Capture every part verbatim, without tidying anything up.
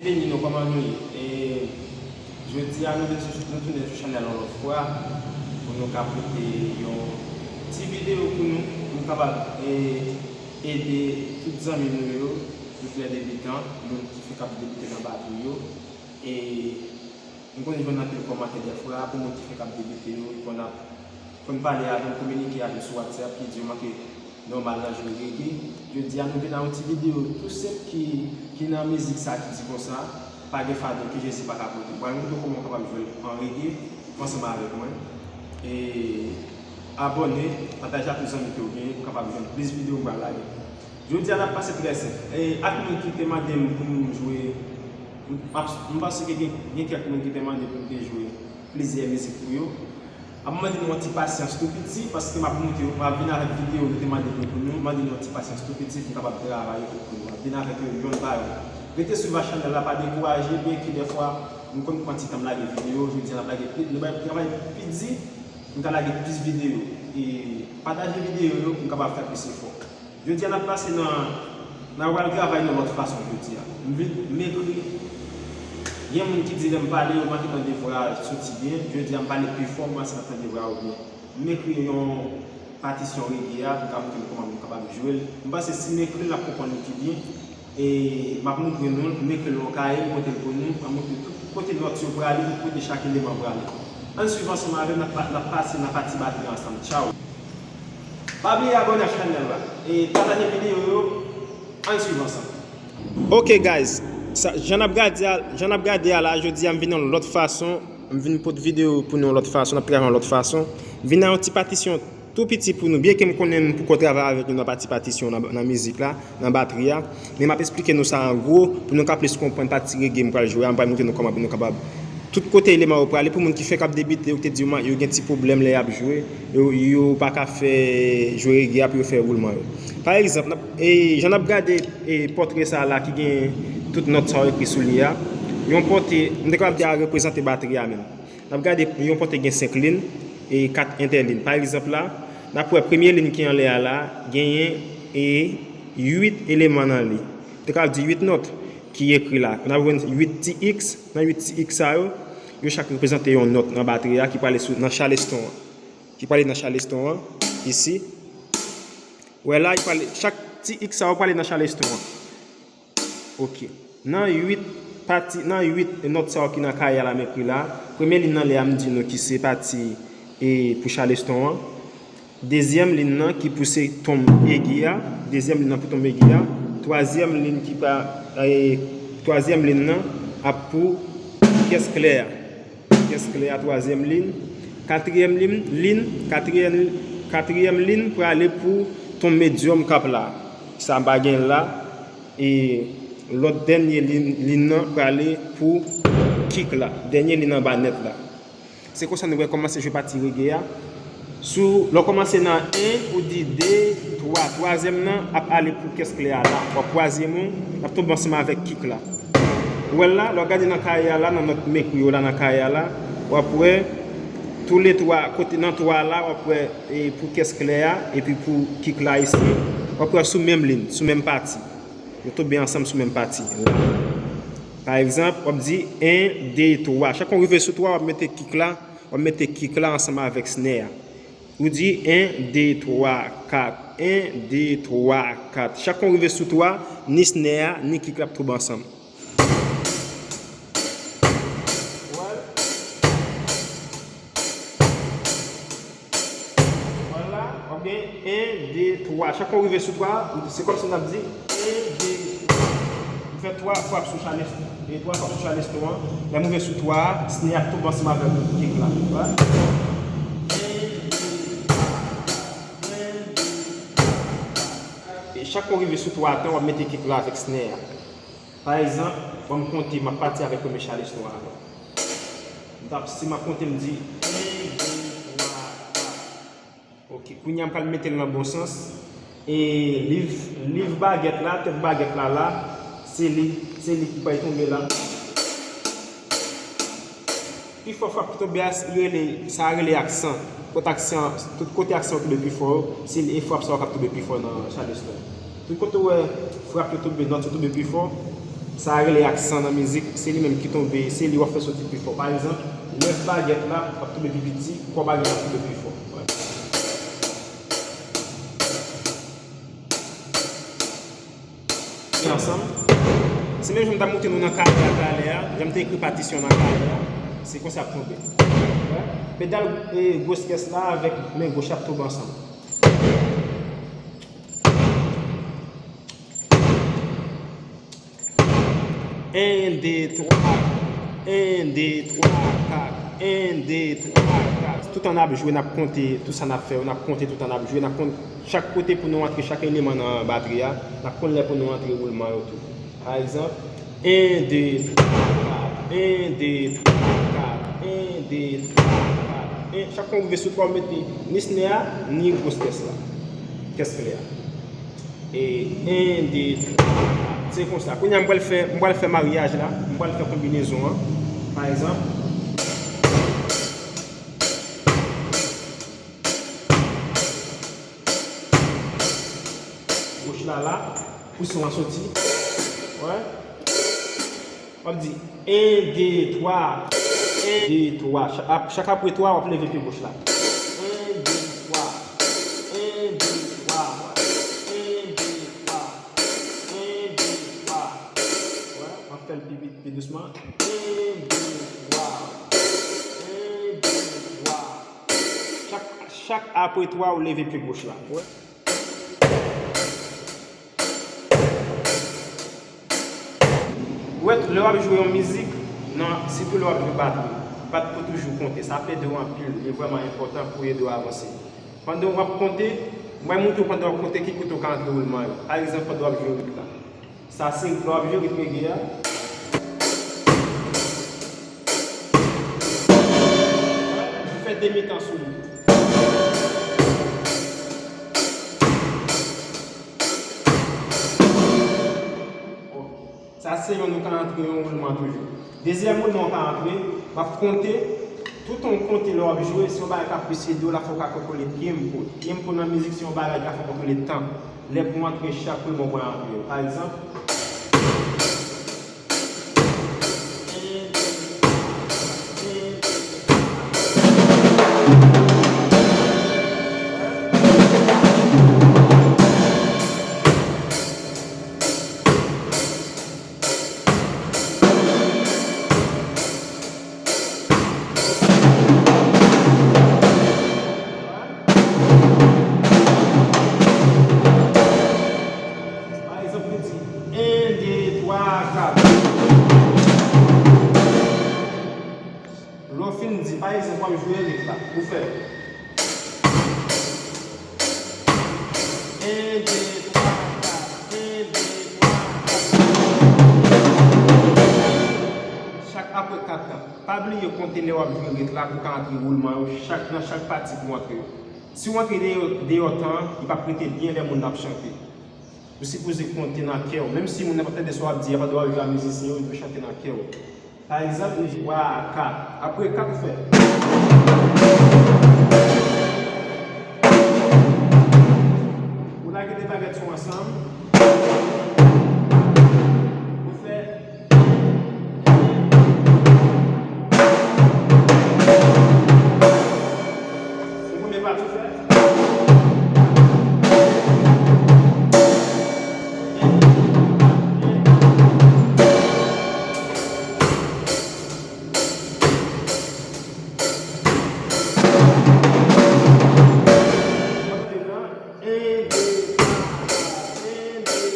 Byenveni nou, kòman nou ye? E, jodi a, nou vin sou, nou tounen sou chanèl yon lòt fwa pou nou ka pote yon ti videyo pou nou, pou nou kapab, e, ede tout zanmi nou yo, tout lè debitan, moun ki fenk ap debite nan batri yo. E, M konn jwenn anpil kòmantè dèfwa pou moun ki fenk ap debite yo, ki konn ap, konn pale avè m, kominike avè m sou WhatsApp, ki di yo manke nòmal nan jwe rege. Jodi a, nou vin ak yon ti videyo tou senp ki, ki nan mizik sa ki di konsa, pa gen fado ke Jezi pa ka pote. M pral montre w kòman w kapab jwe l an rege ansanm avèk mwen. E abòne, pataje ak tout zanmi ke w genyen pou w kapab jwenn plis videyo m pral lage. Jodi a, n ap pase trè senp. E, ak moun ki te mande m pou m jwe, m ap, m panse ke gen, gen kèk moun ki te mande pou m te jwe plizyè mizik pou yo. M ap mande nou yon ti pasyans tou piti, paske m ap montre, m ap vin avèk videyo nou te mande nou pou nou, mande nou yon ti pasyans tou piti pou n kapab travay yo pou nou. M ap vin avèk yo youn pa youn. Rete swiv ak chanèl la, pa dekouraje, byenke dèfwa m konn pran ti tan m lage videyo, jodi a n ap lage pi, nou bay travay pi di, m ka lage plis videyo. E pataje videyo yo pou m kapab fè plis efò. Jodi a, n ap pase nan, n ap pral travay nan lòt fason jodi a. M vin, m ekri, gen moun ki di lè m pale, yo manke tande vwa soti byen. Jodi a, m pale pi fò, m panse n ap tande vwa yo byen. M ekri yon patisyon rege a, pou m ka montre nou kòman nou kapab jwe l. M panse si m ekri l, n ap konprann li pi byen. E m ap montre nou l, m ekri l nan yon kaye, m pote l pou nou, m ap montre tout kote nòt yo prale, tout kote chak eleman prale. Ann swiv ansanm avè m, n ap pa-, n ap pase nan pati batri ansanm. Tchaw! Pa bliye abòne ak chanèl la e pataje videyo yo. Ann swiv ansanm. Ok guys, sa, jan n ap gade a, jan n ap gade a la, jodi a m vin yon lòt fason, m vin pote videyo pou nou yon lòt fason, n ap travay yon lòt fason. M vin nan yon ti patisyon tou piti pou nou, byenke m konnen m poko travay avèk nou nan pati patisyon nan, nan mizik la, nan batri a. Men m ap esplike nou sa an gwo, pou nou ka plis konprann pati rege m pral jwe a, m pral montre nou kòman pou nou kapab. Tout kote eleman yo prale, pou moun ki fenk ap debite, yo te di yo gen ti pwoblèm lè y ap jwe, yo, yo pa ka fè jwe rege a pou yo fè woulman yo. Pa egzanp, n ap, e, jan n ap gade, e, pòtre sa a la ki gen tout nòt sa yo ekri sou li a, yon pòtre, m te kapab di a reprezante batri a menm. N ap gade yon pòtre gen senk lin e kat entèlin. Pa egzanp la, n ap wè premye lin ki anlè a la, genyen e uit eleman nan li. Te ka di uit nòt ki ekri la. N ap jwenn uit ti x. Nan uit ti x sa yo, yo chak reprezante yon nòt nan batri a ki prale sou, nan chaleston an. Ki prale nan chaleston an, isi. Wè la, li prale, chak ti x sa yo prale nan chaleston an. Ok. Nan uit, Pati nan uit nòt sa yo ki nan kayè a la m ekri la. Premye liy nan lè a m di nou ki se pati e pou chaleston an. Dezyèm liy nan ki pou se ton egi a. Dezyèm liy nan pou ton egi a. Twazyèm liy ki pa e, twazyèm liy nan ap pou kès klè a. Kès klè a, twazyèm liy. Katriyèm liy, liy, katriyèm, katriyèm liy prale pou ton medyòm k ap la. Sa m pa gen la. E lòt dènye liy, liy nan prale pou kik la. Dènye liy anba nèt la. Se konsa nou pral kòmanse jwe pati rege a. Sou, lè w kòmanse nan en, ou di de, twa. Twazyèm nan ap ale pou kès klè a la. W ap kwaze men w, l ap tonbe ansanm avèk kik la. Ou wè l la, lè w gade nan kayè a la, nan nòt m ekri yo la nan kayè a la, w ap wè toulètwa, kote nan twa la, w ap wè e pou kès klè a, epi pou kik la isi, w ap wè sou menm liy, sou menm pati. Yo tonbe ansanm sou menm pati. La. Pa egzanp, w ap di en, de, twa. Chak w rive sou twa, w ap mete kik la, w ap mete kik la ansanm avèk snè a. Ou di en, de, twa, kat. En, de, twa, kat. Chak w rive sou twa, ni snè a, ni kik la ap tonbe ansanm. Vwala, w ap gen en, de, twa. Chak fwa w rive sou twa, se kòmsi n ap di en, de, twa. M fè twa frap sou chaleston, e twa frap sou chaleston an. Lè m rive sou twa a, snè a ap tonbe ansanm avèk kik la. Vwala. En, de, twa, en, de, twa. E chak fwa w rive sou twa a, w ap mete kik la avèk snè a. Pa egzanp, ban m konte, m ap pati avèk premye chaleston an. M t ap, si m ap konte, m di en, de, twa, kat. Ok, kounye a m pral mete l nan bon sans. E liv, liv bagèt la, tèt bagèt la la, se li, se li ki pral tonbe la. Pi fò frap ki tonbe a, rele, sa rele aksan. Kote aksan, tout kote aksan yo tonbe pi fò, se li, e frap sa yo k ap tonbe pi fò nan chaleston. Tout kote w wè frap yo tonbe, nòt yo tonbe pi fò, sa rele aksan nan mizik, se li menm ki tonbe, se li w ap fè soti pi fò. Pa egzanp, nèf bagèt la ap tonbe pi piti, twa bagèt la ap tonbe pi fò. Ansanm. Se menm jan m t ap montre nou nan kayè a talè a, jan m te ekri patisyon nan kayè a, se konsa ap tonbe. Pedal e, gwos kès la avèk men goch la ap tonbe ansanm. En, de, twa, en, de, twa, kat, en, de, twa, kat. Toutan n ap jwe, n ap konte tout sa n ap fè yo, n ap konte toutan n ap jwe, n ap konte chak kote pou nou antre chak eleman nan batri a, n ap konn lè pou nou antre woulman yo tou. Pa egzanp, en, de, twa, kat, en, de, twa, kat, en, de, twa, kat, en. Chak fwa w rive sou twa, w mete ni snè a, ni gwos kès la. Kès klè a. E en, de, twa, kat. Se konsa. Kounye a, m pral fè, m pral fè maryaj la. M pral fè konbinezon an. Pa egzanp, goch la la, pou son an soti. Wè. W ap di en, de, twa, en, de, twa. Chak, ap, chak apre twa, w ap leve pye goch la. En, de, twa, en, de, twa, en, de, twa, en, de, twa. Wè, w ap fè l pi vit, pi dousman. En, de, twa, en, de, twa. Chak, chak apre twa, w leve pye goch la. Wè. Ou wè, lè w ap jwe yon mizik, nan, sitou lè w ap jwe batri, bat pou toujou konte. Sa ap ede w anpil, li vrèman enpòtan pou ede w avanse. Pandan w ap konte, mwen montre w pandan w ap konte ki kote w ka antre woulman yo. Pa egzanp, pandan w ap jwe rit la. Sa se lè w ap jwe rit rege a. Ou fè demi tan sou li. Sa se yon nou ka antre yon woulman toujou. Dezyèm woulman w ka antre, w ap konte, toutan w konte lè w ap jwe, se yon bagay k ap plis ede w la, fò w ka kontwole tempo. Tempo nan mizik se yon bagay k ap fè w kontwole tan. Lè pou w antre chak woulman w pral antre yo. Pa egzanp, Pa egzanp, w ap jwe rit la. Ou fè en, de, twa, kat, en, de, twa, kat. Chak apre kat tan. Pa bliye konte lè w ap jwe rit la pou w ka antre woulman yo, chak, nan chak pati pou w antre yo. Si w antre deyò, deyò tan an, li p ap rete byen lè moun nan ap chante. Ou sipoze konte nan kè w. Menm si moun nan p ap tande sa w ap di a, pandan w ap jwe a mizisyen yo, yo chante nan kè w. Pa egzanp, nou di wa, ka. Apre kat, ou fè. Ou lage de bagèt yo ansanm. Ou fè. Ou premye pati, ou fè. En, de, twa, kat. En, de,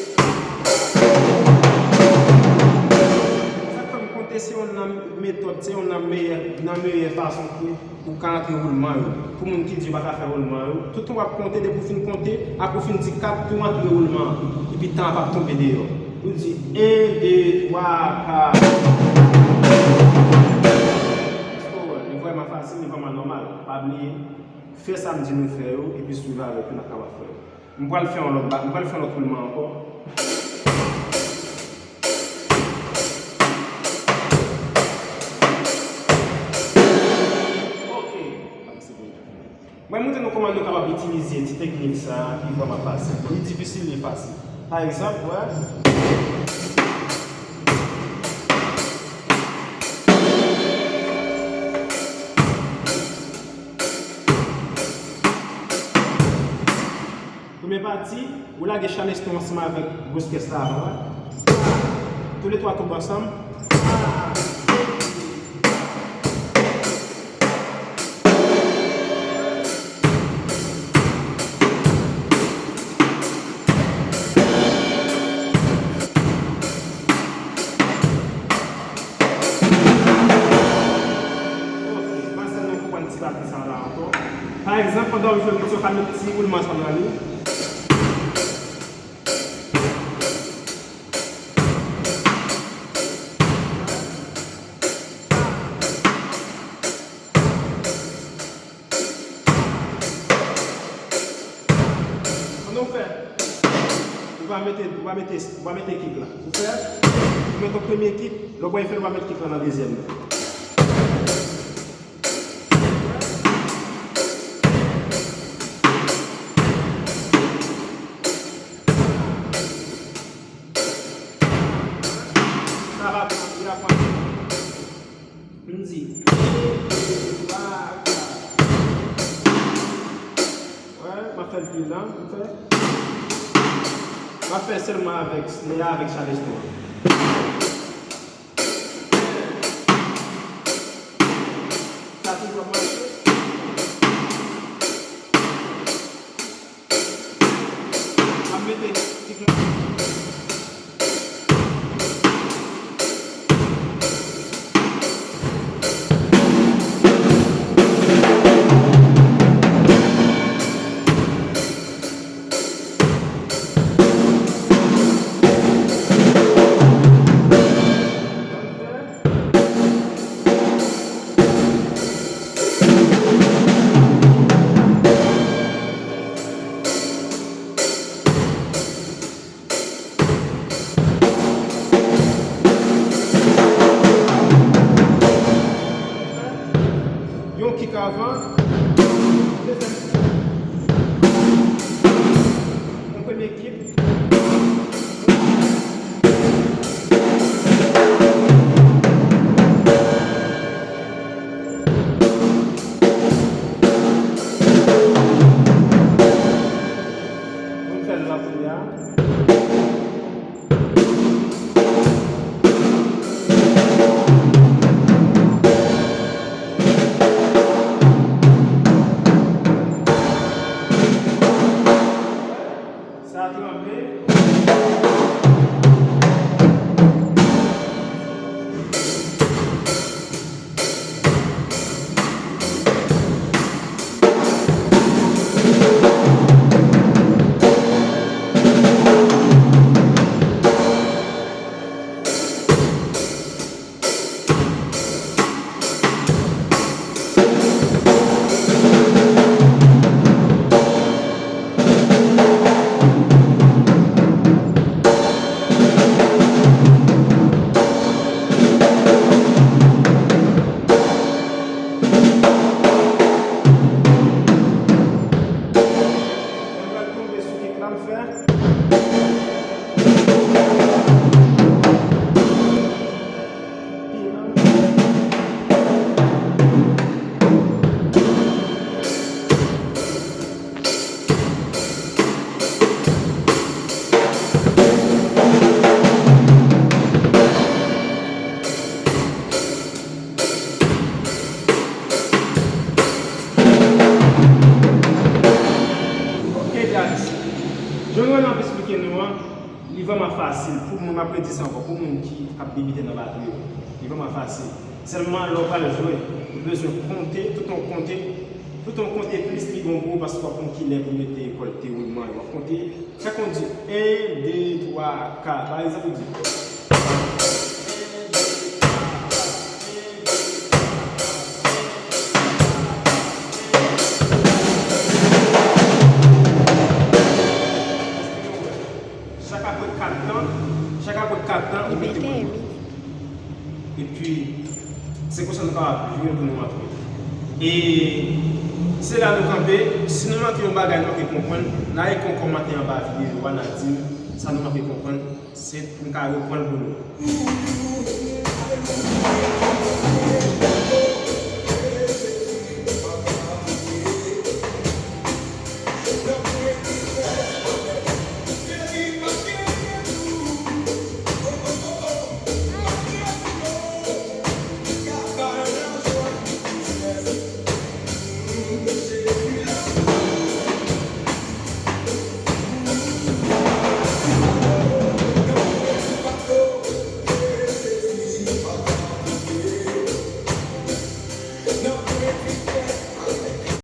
twa, kat. Sa k fè m konte se youn nan metòd, se youn nan meyè, nan meyè fason pou, pou w ka antre woulman yo. Pou moun ki di yo pa ka fè woulman yo, toutan w ap konte, depi w fin konte, apre w fin di kat, tou antre woulman an. Epi tan an p ap tonbe deyò. Ou di en, de, twa, kat. Èske w wè? Li vrèman fasil, li vrèman nòmal. Pa bliye, fè sa m di nou fè yo, epi swiv avèk yo, n ap kapab fè yo. M pral fè yon lòt ba-, m pral fè yon lòt woulman ankò. Ok. Mwen montre nou kòman nou kapab itilize ti teknik sa a ki vrèman fasil. Li difisil, li fasil. Pa egzanp, wè. Premye pati, ou lage chaleston ansanm avèk gwo kès la avan an. Toulètwa tonbe ansanm. Ok, pa sèlman konprann ti pati sa la ankò. Pa egzanp, pandan w jwe rit, ou ka met ti woulman ansanm nan li. Pandan w fè, ou va mete, ou va mete, ou va mete kik la. Ou fè, ou mete yon premye kik, lè w pral fè, ou va mete kik la nan dezyèm nan. Sa va pran, li va pran. M di, wè, m ap fè l pi lan, m fè. M ap fè sèlman avèk snare avèk chaleston an. Sa toujou ap mache. M ap mete ti kle. Yon kik avan. Dezyèm kik. Yon premye kik. Moun fè l la kounye a. Vrèman fasil, pou mwen, m ap redi sa ankò, pou moun ki ap debite nan batri yo, li vrèman fasil. Sèlman, lè w pral jwe, ou bezwen konte, tout yon konte, tout yon konte plis li gen gwo, paske w ap konn kilè pou mete kòd te woulman yo. W ap konte, chak moun di, en, de, twa, kat. Pa egzanp, ou di, en, de, twa, kat, en, de, twa, kat, en, de, twa, kat, en, de, twa, kat, en, de, twa, kat. Chak apre kat tan, chak apre kat tan, ou mete kòd. Epi, se konsa nou kapab jwe pou nou antre. E se la nou kanpe. Si nou manke yon bagay, nou manke konprann, n a ekri yon kòmantè anba videyo a, n a di n sa nou manke konprann, se pou n ka reprann l pou nou.